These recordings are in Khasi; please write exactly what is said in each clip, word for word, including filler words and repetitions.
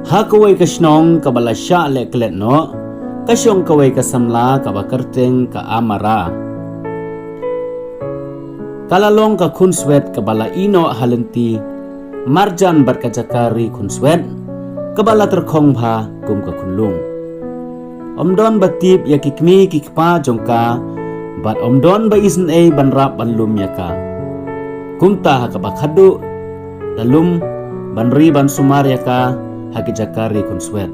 Ha kawei ka shnong kaba la shah leh klet noh, ka shong kawei ka samla kaba kyrteng ka Amara. Ka la long ka khunswet kaba la ïehnoh ha lynti marjan bad ka jaka ri khunswet, kaba la tyrkhong bha kum ka khunlung. Ym don ba tip ïa ki kmie ki kpa jong ka, bad ym don ba isynei ban rap ban lum ïa ka. Kumta ha kaba khadduh, la lum ban ri ban sumar ïa ka ha ki jaka ri khunswet.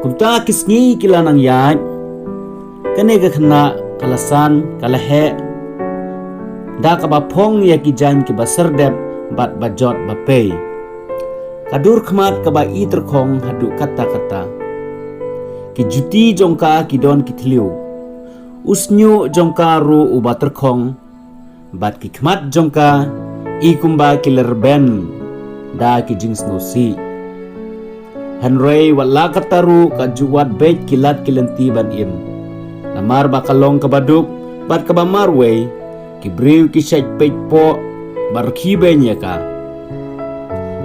Kumta ki sngi ki la nang ïaid, kane ka khynnah ka la san, ka la heh, da kaba phong ïa ki jaiñ kiba syrdep bad ba jot ba pei. Ka dur khmat kaba i tyrkhong haduh katta katta. Ki juti jong ka ki don ki thliew. U shñiuh jong ka ruh uba tyrkhong, bad ki khmat jong ka i kumba ki la rben da ki jingsngewsih. Hynrei wat la katta ruh ka ju wad beit ki lad ki lynti ban im. Namar ba ka long kaba duk bad kaba marwei, ki briew ki shait peit poh bad rkhie beiñ ïa ka.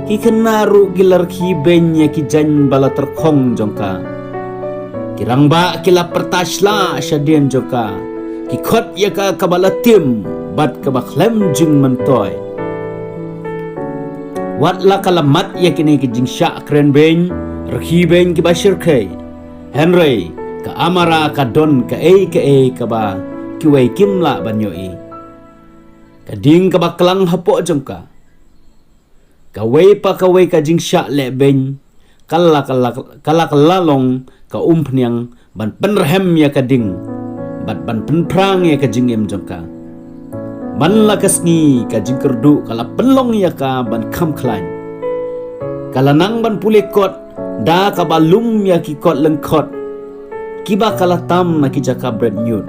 Ki khynnah ruh ki la rkhie beiñ ïa ki jaiñ ba la tyrkhong jong ka. Ki rangbah ki la pyrta sla shadien jong ka. Ki khot ïa ka kaba la tim bad kaba khlem jingmyntoi. Wat la ka la mad ïa kine ki jingshah kren beiñ, rkhie beiñ kiba shyrkhei, hynrei ka Amara ka don kaei kaei kaba kiwei kim lah ban ïohi. Ka ding kaba klang hapoh jong ka. Kawei pa kawei ka jingshah leh beiñ, ka la, ka la, ka la, ka la long ka umphniang ban pynrhem ïa ka ding bad ban pynphrang ïa ka jingim jong ka. Man la ka sngi ka jingkyrduh ka la pynlong ïa ka ban kham khlaiñ. Ka la nang ban pule kot da kaba lum ïa ki kot lyngkhot kiba ka la tam na ki jaka bret ñiut.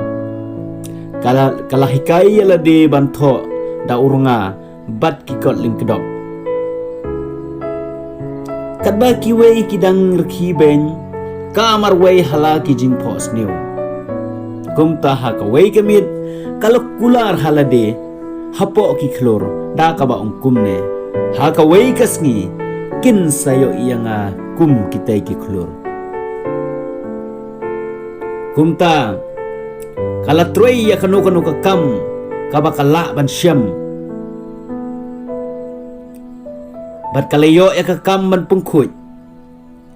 Ka la, ka la hikai ïa lade ban thoh da u rnga bad ki kot lyngkdop. Katba kiwei ki dang rkhie beiñ, ka marwei ha la ki jingphoh sniew. Kumta ha kawei ka miet ka la kular ha lade hapoh ki khlur da kaba ong kumne: Ha kawei ka sngi kin sa ïoh ïa nga kum kitei ki khlur. Kumta ka la trei ïa kano kano ka kam kaba ka lah ban shem. Bad ka la ïoh ïa ka kam ban pynkhuid,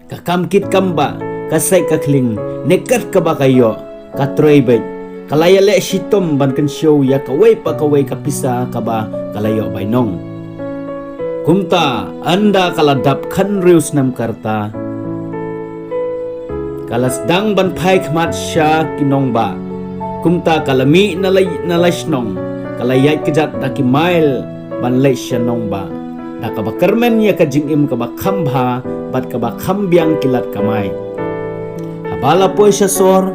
ka kam kit kam bah, ka sait ka khlieng, ne kat kaba ka ïoh, ka trei beit. Ka la ïaleh shitom ban kynshew ïa kawei pa kawei ka pisa kaba ka la ïoh bainong. Kumta ynda ka la dap khathynriew snem ka rta, ka la sdang ban phai khmat sha ki nongbah. Kumta ka la mih na la, na la shnong, ka la ïaid kjat da ki mail ban leit sha nongbah, da kaba kyrmen ïa ka jingim kaba kham bha bad kaba kham biang ki lad kamai. Haba la poi sha sor,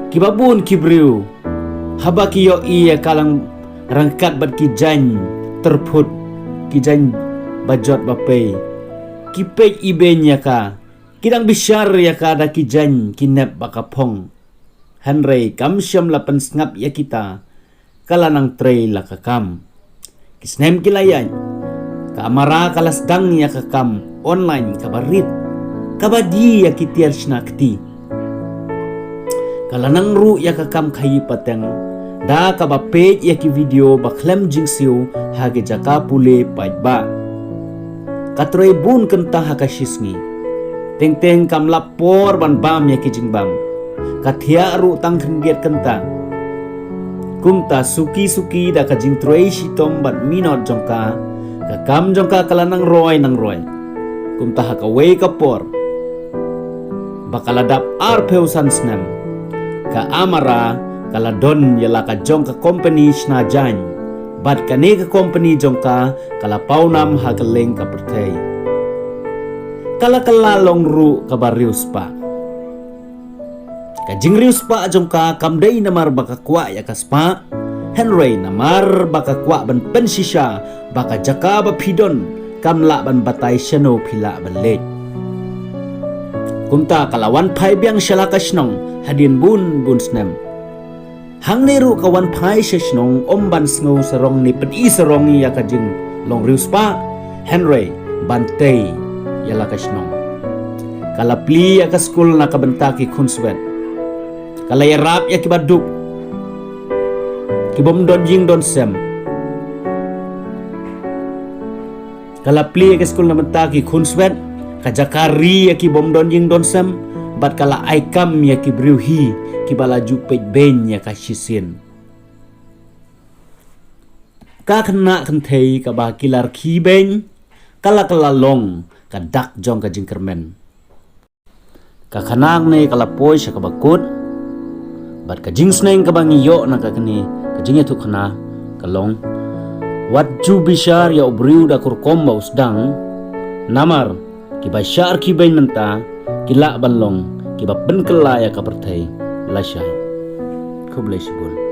kiba bun ki briew, haba ki ïohi ïa ka la ryngkat bad ki jaiñ tyrphut, ki jaiñ ba jot ba pei, ki peit ibeiñ ïa ka, ki dang bishar ïa ka da ki jaiñ ki nep ba ka phong. Hynrei kam shym la pynsngap ïa kita, ka la nang trei la ka kam. Ki snem ki la ïaid, ka Amara ka la sdang ïa ka kam online kaba rit, kaba die ïa ki tiar shna kti. Ka la nang ruh ïa ka kam khaïi pateng, da kaba peit ïa ki video ba khlem jingsiew ha ki jaka pule paidbah. Ka trei bun kynta ha ka shisngi. Teng teng kam lap por ban bam ïa ki jingbam. Ka thiah ruh tang khyndiat kynta. Kumta suki suki da ka jingtrei shitom bad minot jong ka, ka kam jong ka ka la nang roi nang roi. Kumta ha kawei ka por, ba ka la dap arphew san snem, ka Amara ka la don ïa la ka jong ka kompani shna jaiñ. Bad kane ka kompani jong ka ka la pawnam ha kylleng ka pyrthei. Ka la kylla long ruh kaba riewspah. Ka jingriewspah jong ka kam dei namar ba ka kwah ïa ka spah, hynrei namar ba ka kwah ban pynshisha ba ka jaka ba phi don kam lah ban batai shano phi lah ban leit. Kumta ka la wan phai biang sha la ka shnong hadien bun bun snem. Hangne ruh ka wan phai sha shnong ym ban sngew sarong ne pyni sarong ïa ka jinglong riewspah, hynrei ban tei ïa la ka shnong. Ka la plie ïa ka skul na ka bynta ki khunswet. Ka la ïarap ïa kiba duk, ki bym don ïing don sem. Ka la plie ïa ka skul na bynta ki khunswet, ka jaka ri ïa ki bym don ïing don sem, bad ka la ai kam ïa ki briew hi kiba la ju peit beiñ ïa ka shisien. Ka khynnah kynthei kaba ki la rkhie beiñ, ka la ka la long ka dak jong ka jingkyrmen. Ka khynnah ne ka la poi sha kaba kut, bad ka jingsneng kaba ngi ïoh na ka kane ka jingïathuhkhana ka long: wat ju bishar ïa u briew da ka rukom ba u sdang, namar kiba shah rkhie beiñ mynta ki lah ban long kiba pynkylla ïa ka pyrthei lashai. Khublei shibun.